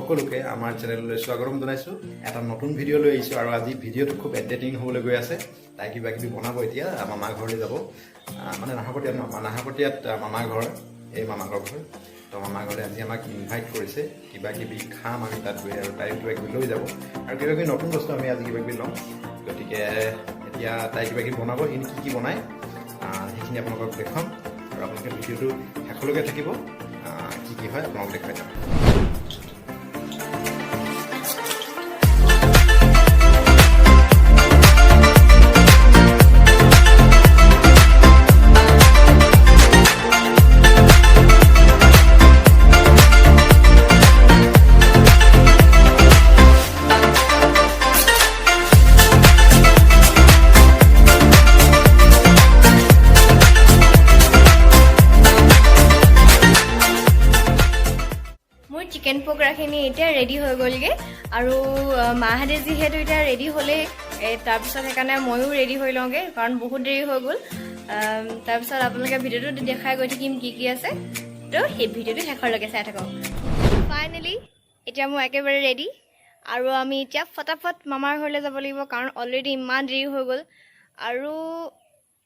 সকলোকে আমাৰ চেনেললৈ স্বাগতম জনাইছোঁ। এটা নতুন ভিডিঅ' লৈ আহিছোঁ আৰু আজি ভিডিঅ'টো খুব এণ্টাৰটেইনিং হ'বলৈ গৈ আছে। তাই কিবা কিবি বনাব, এতিয়া মামা ঘৰলৈ যাব। মানে নাহৰকটীয়াত, নাহৰকটীয়াত মামা ঘৰ, এই মামাকৰ ঘৰ। তো মামা ঘৰলৈ আজি আমাক ইনভাইট কৰিছে। কিবা কিবি খাম আমি তাত গৈ আৰু তাইও কিবা কিবি লৈ যাব আৰু কিবা কিবি নতুন বস্তু আমি আজি কিবা কিবি ল'ম। গতিকে এতিয়া তাই কিবা কিবি বনাব, সেইখিনি কি কি বনায় সেইখিনি আপোনালোকক দেখুৱাম আৰু আপোনালোকে ভিডিঅ'টো শেষলৈকে থাকিব। কি কি হয় আপোনালোকক দেখুৱাই যাম। মোৰ চিকেন পকৰাখিনি এতিয়া ৰেডি হৈ গ'লগৈ আৰু মাহঁতে যিহেতু এতিয়া ৰেডি হ'লেই, তাৰপিছত সেইকাৰণে ময়ো ৰেডি হৈ লওঁগৈ, কাৰণ বহুত দেৰি হৈ গ'ল। তাৰপিছত আপোনালোকে ভিডিঅ'টো দেখাই গৈ থাকিম কি কি আছে। তো সেই ভিডিঅ'টো শেষৰলৈকে চাই থাকক। ফাইনেলি এতিয়া মই একেবাৰে ৰেডি আৰু আমি এতিয়া ফটাফট মামাৰ ঘৰলৈ যাব লাগিব, কাৰণ অলৰেডি ইমান দেৰি হৈ গ'ল। আৰু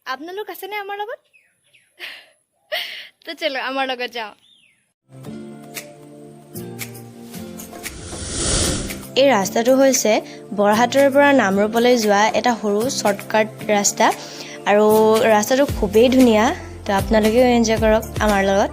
আপোনালোক আছেনে আমাৰ লগত? তো চলো, আমাৰ লগত যাওঁ। এই ৰাস্তাটো হৈছে বৰহাটৰ পৰা নামৰূপলৈ যোৱা এটা সৰু শ্বৰ্টকাট ৰাস্তা আৰু ৰাস্তাটো খুবেই ধুনীয়া। তো আপোনালোকেও এনজয় কৰক আমাৰ লগত।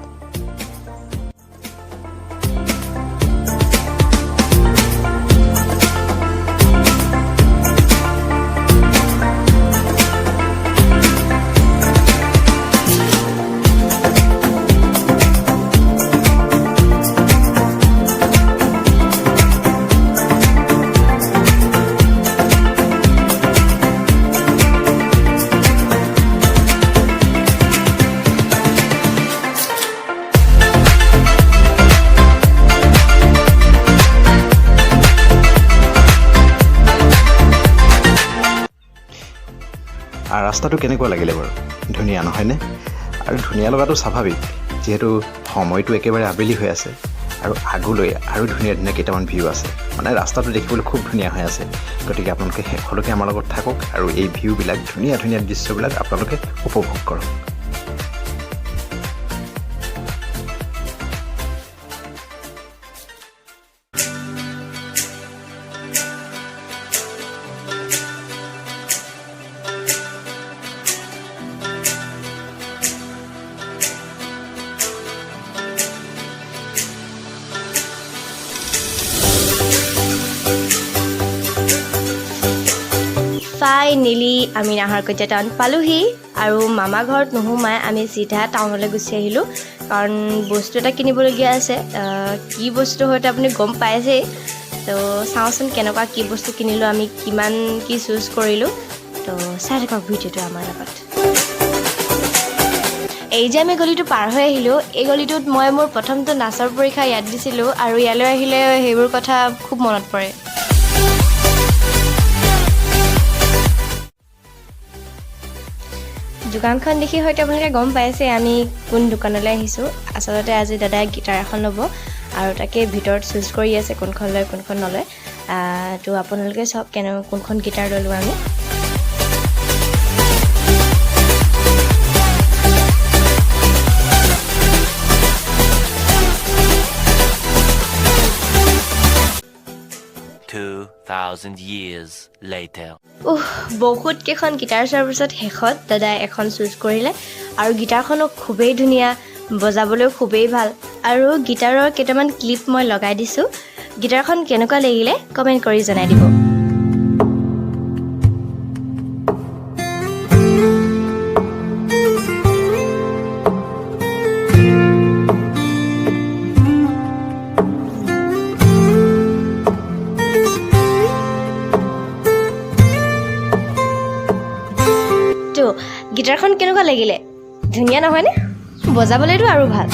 আৰু ৰাস্তাটো কেনেকুৱা লাগিলে বাৰু? ধুনীয়া নহয়নে? আৰু ধুনীয়া লগাটো স্বাভাৱিক, যিহেতু সময়টো একেবাৰে আবেলি হৈ আছে আৰু আগলৈ আৰু ধুনীয়া ধুনীয়া কেইটামান ভিউ আছে। মানে ৰাস্তাটো দেখিবলৈ খুব ধুনীয়া হৈ আছে। গতিকে আপোনালোকে শেষলৈকে আমাৰ লগত থাকক আৰু এই ভিউবিলাক, ধুনীয়া ধুনীয়া দৃশ্যবিলাক আপোনালোকে উপভোগ কৰক। ফাইনেলি আমি নাহৰকটীয়া টাউন পালোহি আৰু মামা ঘৰত নোসোমাই আমি চিধা টাউনলৈ গুচি আহিলোঁ, কাৰণ বস্তু এটা কিনিবলগীয়া আছে। কি বস্তু হয়তো আপুনি গম পাইছেই। তো চাওঁচোন কেনেকুৱা কি বস্তু কিনিলোঁ আমি, কিমান কি চুজ কৰিলোঁ। তো চাই থাকক ভিডিঅ'টো আমাৰ লগত। এই যে আমি গলিটো পাৰ হৈ আহিলোঁ, এই গলিটোত মই মোৰ প্ৰথমটো নাচৰ পৰীক্ষা ইয়াত দিছিলোঁ আৰু ইয়ালৈ আহিলে সেইবোৰ কথা খুব মনত পৰে। দোকানখন দেখি হয়তো আপোনালোকে গম পাইছে আমি কোন দোকানলৈ আহিছোঁ। আচলতে আজি দাদাই গীটাৰ এখন ল'ব আৰু তাকে ভিতৰত চুজ কৰি আছে কোনখন লয় কোনখন নলয়। তো আপোনালোকে চাওক কোনখন গীটাৰ ল'লোঁ আমি। 2,000 years later. উহ, বহুত কেইখন গীটাৰ চোৱাৰ পিছত শেষত দাদাই এখন চুজ কৰিলে আৰু গীটাৰখনো খুবেই ধুনীয়া, বজাবলৈও খুবেই ভাল। আৰু গীটাৰৰ কেইটামান ক্লিপ মই লগাই দিছোঁ। গীটাৰখন কেনেকুৱা লাগিলে কমেণ্ট কৰি জনাই দিব। তো গীটাৰখন কেনেকুৱা লাগিলে? ধুনীয়া নহয়নে? বজাবলৈতো আৰু ভাল।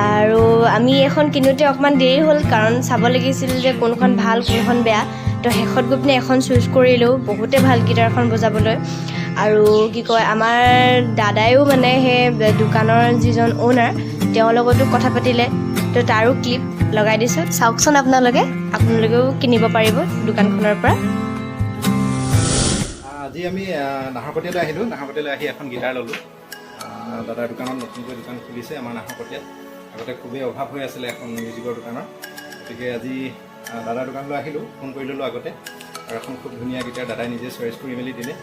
আৰু আমি এখন কিনোতে অকণমান দেৰি হ'ল, কাৰণ চাব লাগিছিল যে কোনখন ভাল কোনখন বেয়া। তো শেষত গৈ পিনে এখন চুজ কৰিলোঁ, বহুতে ভাল গীটাৰখন বজাবলৈ। আৰু কি কয়, আমাৰ দাদায়ো মানে সেই দোকানৰ যিজন অ'নাৰ তেওঁৰ লগতো কথা পাতিলে, তো তাৰো ক্লিপ লগাই দিছোঁ। চাওকচোন আপোনালোকে, আপোনালোকেও কিনিব পাৰিব দোকানখনৰ পৰা। আজি আমি নাহৰকটীয়ালৈ আহিলোঁ। নাহৰকটীয়ালৈ আহি এখন গীটাৰ ল'লোঁ। দাদাৰ দোকানত, নতুনকৈ দোকান খুলিছে আমাৰ নাহৰকটীয়াত। আগতে খুবেই অভাৱ হৈ আছিলে এখন মিউজিকৰ দোকানৰ। গতিকে আজি দাদাৰ দোকানলৈ আহিলোঁ, ফোন কৰি ল'লোঁ আগতে আৰু এখন খুব ধুনীয়া গীটাৰ দাদাই নিজে চইচ কৰি মেলি দিলে।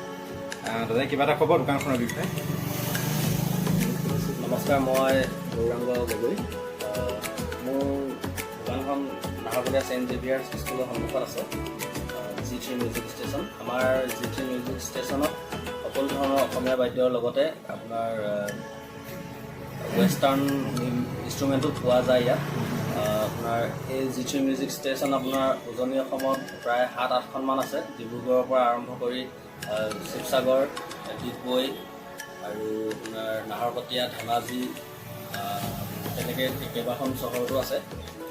দাদাই কিবা এটা ক'ব দোকানখনৰ বিষয়ে। নমস্কাৰ, মই গৌৰাংগ গগৈ। মোৰ দোকানখন নাহৰকটীয়া ছেইণ্ট জেভিয়াৰ্ছ স্কুলৰ সন্মুখত আছে, জি 3 মিউজিক ষ্টেচন। আমাৰ জি 3 মিউজিক ষ্টেচনত সকলো ধৰণৰ অসমীয়া বাদ্যৰ লগতে আপোনাৰ ৱেষ্টাৰ্ণ ইনষ্ট্ৰুমেণ্টো পোৱা যায় ইয়াত। আপোনাৰ এই জি 3 মিউজিক ষ্টেচন আপোনাৰ উজনি অসমত প্ৰায় সাত আঠখনমান আছে। ডিব্ৰুগড়ৰ পৰা আৰম্ভ কৰি শিৱসাগৰ, ডিগবৈ আৰু আপোনাৰ নাহৰকটীয়া, ধেমাজি, তেনেকৈ কেইবাখন চহৰতো আছে।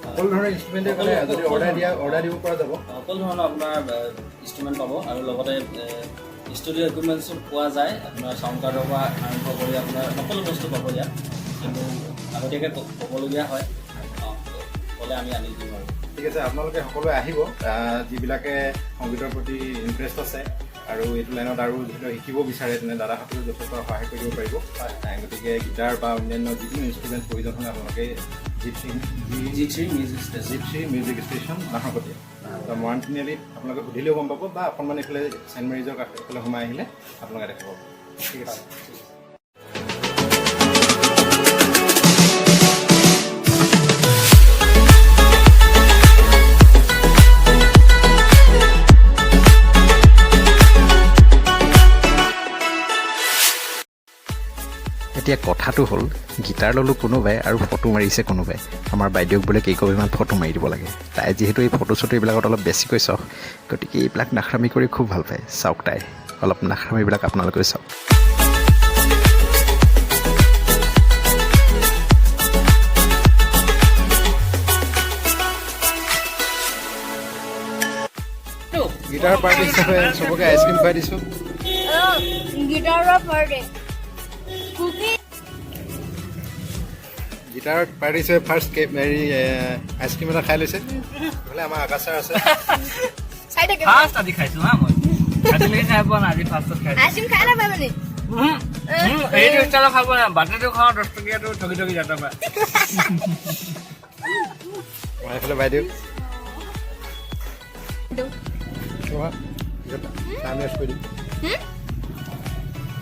সকলো ধৰণৰ ইনষ্ট্ৰুমেণ্টে মানে যদি অৰ্ডাৰ দিয়া, অৰ্ডাৰ দিব পৰা যাব? সকলো ধৰণৰ আপোনাৰ ইনষ্ট্ৰুমেণ্ট পাব আৰু লগতে ষ্টুডিঅ' ইকুইপমেণ্টছো পোৱা যায়। আপোনাৰ চাউণ্ড কাৰ্ডৰ পৰা আৰম্ভ কৰি আপোনাৰ সকলো বস্তু পাব ইয়াত। কিন্তু আগতীয়াকৈ ক'বলগীয়া হয়। ক'লে আমি আনি দিম আৰু। ঠিক আছে, আপোনালোকে সকলোৱে আহিব। যিবিলাকে সংগীতৰ প্ৰতি ইণ্টাৰেষ্ট আছে আৰু এইটো লাইনত আৰু যিহেতু শিকিব বিচাৰে, তেনে দাদাহঁতেও যথেষ্ট সহায় কৰি দিব পাৰিব। গতিকে গীটাৰ বা অন্যান্য যিকোনো ইনষ্ট্ৰুমেণ্ট প্ৰয়োজন হ'লে আপোনালোকে G 3 G G 3 music station. G 3 music station, Naharkatia, তো মৰাণ তিনিআলিত আপোনালোকে সুধিলেও গম পাব বা অকণমান এইফালে চেণ্ট মেৰিজৰ কাষে এইফালে সোমাই আহিলে আপোনালোকে দেখা পাব। ঠিক আছে। এতিয়া কথাটো হ'ল, গীটাৰ ল'লোঁ কোনোবাই আৰু ফটো মাৰিছে কোনোবাই। আমাৰ বাইদেউক বোলে কেইকপিমান ফটো মাৰি দিব লাগে। তাই যিহেতু এই ফটো চটো এইবিলাকত অলপ বেছিকৈ চখ, গতিকে এইবিলাক নাখৰামি কৰি খুব ভাল পায়। চাওক, তাই অলপ নাখৰামিবিলাক আপোনালোকেও চাওক। গীটাৰ পাৰ্টি হিচাপে চবকে আইচক্ৰীম খুৱাই দিছোঁ। গীটাৰৰ পাৰ্টি, কুকি। গীটাৰ পাৰ্টি হিচাপে ফাৰ্ষ্ট হেৰি আইচক্ৰীম এটা খাই লৈছে। ইফালে আমাৰ আকাশ ছাৰ আছে। চাই থাকে। ফাৰ্ষ্ট আজি খাইছো হা মই। আজিলৈকে খাই পোৱা নাই, আজি ফাৰ্ষ্টত খাইছো। আইচক্ৰীম খাই নাপায় মানে। এইটো ষ্টাইলত খাব নাই। বাটেটো খাওঁ, 10 টকীয়াটো ঠগি ঠগি যাতে পায়। আমাৰ এইফালে বাইদেউ। তোমাৰ পিছত টাইম ৱেষ্ট কৰি দিম,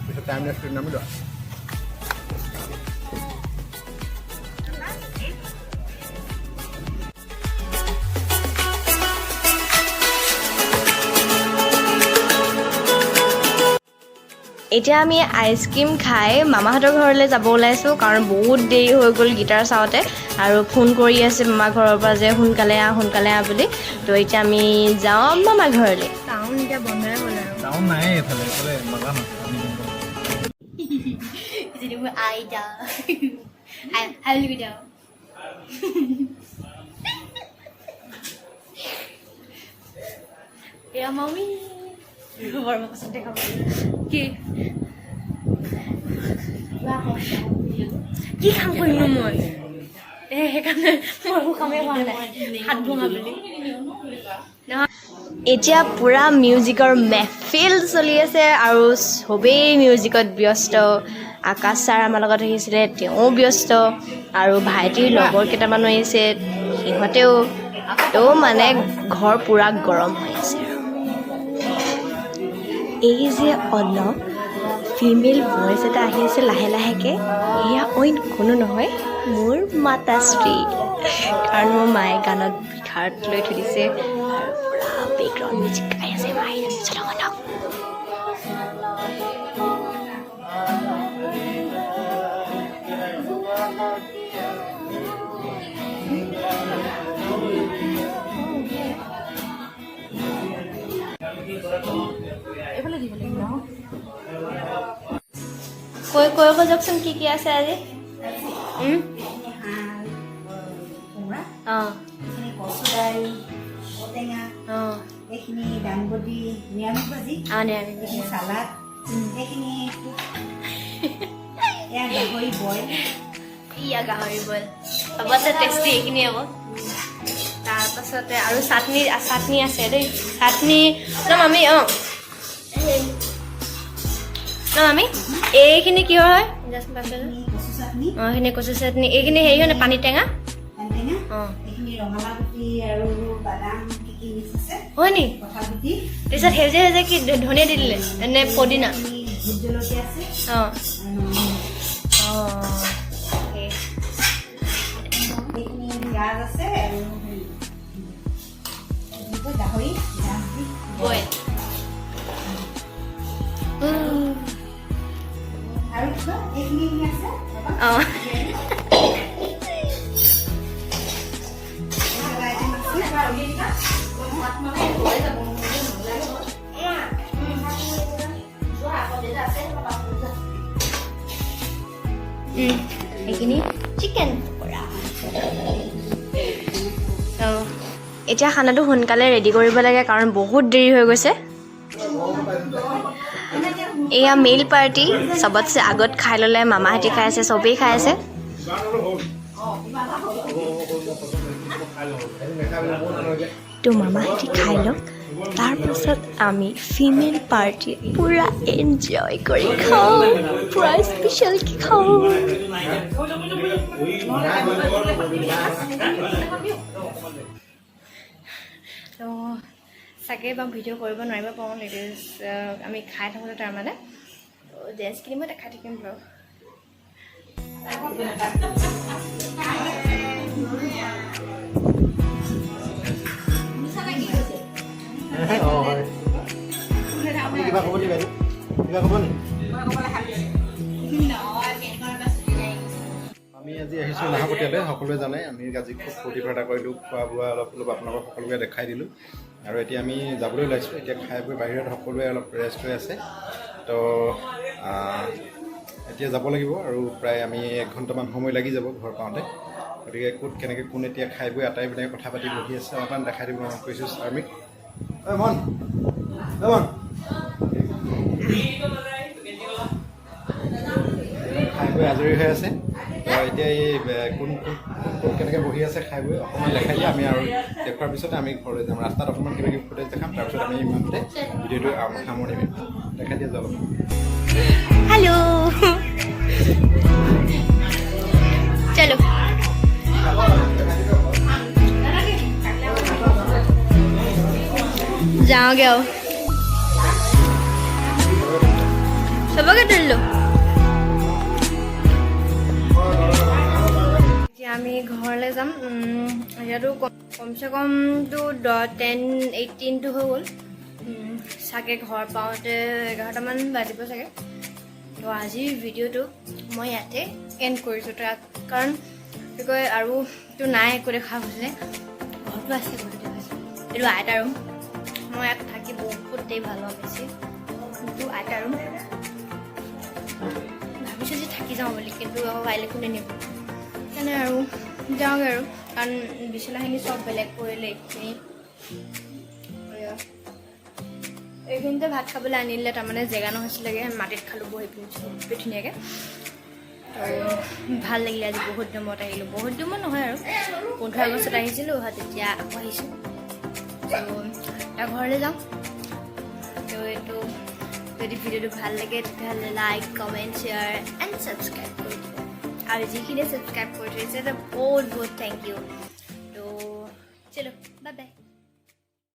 পিছত টাইম ৱেষ্ট কৰি নামি লোৱা। এতিয়া আমি আইচক্ৰীম খাই মামাহঁতৰ ঘৰলৈ যাব ওলাইছোঁ, কাৰণ বহুত দেৰি হৈ গ'ল গীটাৰ চাওঁতে আৰু ফোন কৰি আছে মামা ঘৰৰ পৰা যে সোনকালে আহ, সোনকালে আহ বুলি। তো এতিয়া আমি যাওঁ মামা ঘৰলৈ। টাউন এতিয়া বন্ধই হ'ল আৰু। টাউন নাই এইফালে, এইফালে বাগান আছে, আমি গম পাওঁ। যিটো মোৰ আইতা হাই বুলি যাওঁ। এয়া মামী, বৰ পচন্দ দেখাব কি কি কাম কৰিমনো মই? সেইকাৰণে মই একো কামেই কৰা নাই, হাত ভঙা বুলি। এতিয়া পূৰা মিউজিকৰ মেহফিল চলি আছে আৰু চবেই মিউজিকত ব্যস্ত। আকাশ ছাৰ আমাৰ লগত আহিছিলে, তেওঁ ব্যস্ত আৰু ভাইটিৰ লগৰ কেইটামানো আহিছে, সিহঁতেও। তো মানে ঘৰ পূৰা গৰম হৈ আছে। এই যে অলপ ফিমেল ভইচ এটা আহি আছে লাহে লাহেকৈ, সেয়া অইন কোনো নহয়, মোৰ মাতাশ্ৰী। কাৰণ মোৰ মায়ে গানত বিশাৰদ লৈ থৈ দিছে আৰু পূৰা বেকগ্ৰাউণ্ড মিউজিক গাই আছে মায়ে। চলক শুনক। কৈ কৈ কৈ যাওকচোন, কি কি আছে আজি? কোমোৰা, এইখিনি কচু দাইল, ঔটেঙা, এইখিনি দাংবডি, নিৰামিষ ভাজি, নিৰামিষ। এইখিনি চালাড, এইখিনি এয়া গাহৰি বইল। ইয়া গাহৰি বইল চবতছে টেষ্টি এইখিনি আকৌ। তাৰপাছতে আৰু চাটনি, চাটনি আছে দেই, চাটনি ন মামী? অঁ ন মামী, এইখিনি কিহৰ হয়? জাষ্ট পাছত। এইখিনি কচু চাটনি। অঁ, এইখিনি কচু চাটনি। এইখিনি হেৰি হয় নে, পানী টেঙা? টেঙা। এইখিনি ৰঙালাও গুটি আৰু বাদাম কি কি মিক্স আছে। হয় নি? কঁঠাল গুটি। তাৰপিছত সেউজীয়া সেউজীয়া কি, ধনিয়া দি দিলে নে পদিনা? এইখিনি ভোট জলকীয়া আছে আৰু অঁ। এইখিনি গাজ আছে আৰু হেৰি কি কয়, গাহৰি গাজ দি। বইল। আৰু কিবা এইখিনি আছে ৰ'বা। এটা আইটেম আছে। এইখিনি চিকেন পকৰা। এতিয়া খানাটো সোনকালে ৰেডি কৰিব লাগে, কাৰণ বহুত দেৰি হৈ গৈছে। এয়া মেইল পাৰ্টি, চবতছে আগত খাই ল'লে। মামাহঁতি খাই আছে, চবেই খাই আছে। তো মামাহঁতি খাই লওক, তাৰপাছত আমি ফিমেল পাৰ্টি পূৰা এনজয় কৰি খাওঁ, পূৰা স্পেচিয়েলকৈ খাওঁ। তো চাগে বা ভিডিঅ' কৰিব নোৱাৰিব পাৰোঁ, লেডিজ আমি খাই থাকোঁতে, তাৰমানে ডেন্সখিনি মই দেখাই থাকিম বাৰু। অঁ হয়, আপুনি কিবা ক'ব নি বাইদেউ? কিবা ক'ব নি? আমি আজি আহিছোঁ নাহৰকটীয়ালৈ, সকলোৱে জানে। আমি আজি খুব ফূৰ্তি ফাৰ্তা কৰিলোঁ, খোৱা বোৱা অলপ অলপ আপোনালোকক সকলোকে দেখাই দিলোঁ আৰু এতিয়া আমি যাবলৈ ওলাইছোঁ। এতিয়া খাই বৈ বাহিৰত সকলোৱে অলপ ৰেষ্ট হৈ আছে। তো এতিয়া যাব লাগিব আৰু প্ৰায় আমি 1 ঘণ্টামান সময় লাগি যাব ঘৰ পাওঁতে। গতিকে ক'ত কেনেকৈ কোন এতিয়া খাই বৈ আটাইবিলাকে কথা পাতি বহি আছে, অলপমান দেখাই দিব মন কৰিছোঁ চাৰ্মিক। ঐ মন, ঐ মন, খাই বৈ আজৰি হৈ আছে। তো এতিয়া এই কোন কোন কোন কোন কেনেকৈ বহি আছে খাই বৈ অকণমান দেখাই দিয়ে আমি আৰু দেখুৱাৰ পিছতে আমি ঘৰলৈ যাম। ৰাস্তাত অকণমান কিবা কিবি ফুটেজ দেখাম, তাৰপিছত আমি ইমানতে ভিডিঅ'টো সামৰণি মাৰিম। দেখাই দিয়া যাব। হেল্ল', চলো। যাওঁগে আৰু চবকে তুলিলো। এতিয়া আমি ঘৰলৈ যাম। এতিয়াতো কমচে কমটো 10:18টো হৈ গ'ল। চাগে ঘৰ পাওঁতে 11টামান বাজিব চাগে। তো আজিৰ ভিডিঅ'টো মই ইয়াতে এণ্ড কৰিছোঁ তাক, কাৰণ কি কয়, আৰুতো নাই একো দেখা গৈছে। ঘৰটো আছে, ঘৰটো দেখাইছোঁ। এইটো আইতাৰ ৰুম। মই ইয়াত থাকি বহুতেই ভাল পাওঁ বেছি। এইটো আইতাৰ ৰুম। ভাবিছোঁ যে থাকি যাওঁ বুলি, কিন্তু আকৌ কাইলৈ কোনে নিব? সেইকাৰণে আৰু যাওঁগৈ আৰু, কাৰণ বিচনাখিনি চব বেলেগ কৰিলে। এইখিনি এয়া। এইখিনিতে ভাত খাবলৈ আনিলে, তাৰমানে জেগা নহৈছিলেগৈ, মাটিত খালোঁ বহি পিনি চবেই ধুনীয়াকৈ। আৰু ভাল লাগিলে আজি, বহুত দিনৰ মূৰত আহিলোঁ। বহুত দিনৰ মূৰত নহয় আৰু, 15 আগষ্টত আহিছিলোঁ, তেতিয়া আকৌ আহিছোঁ। ত' এতিয়া ঘৰলৈ যাওঁ। ত' এইটো যদি ভিডিঅ'টো ভাল লাগে, তেতিয়াহ'লে like, comment, share and subscribe কৰি দিব। আৰু যিখিনিয়ে ছাবস্ক্ৰাইব কৰি থৈছে, বহুত বহুত thank U. ত' চলো, বাই বাই।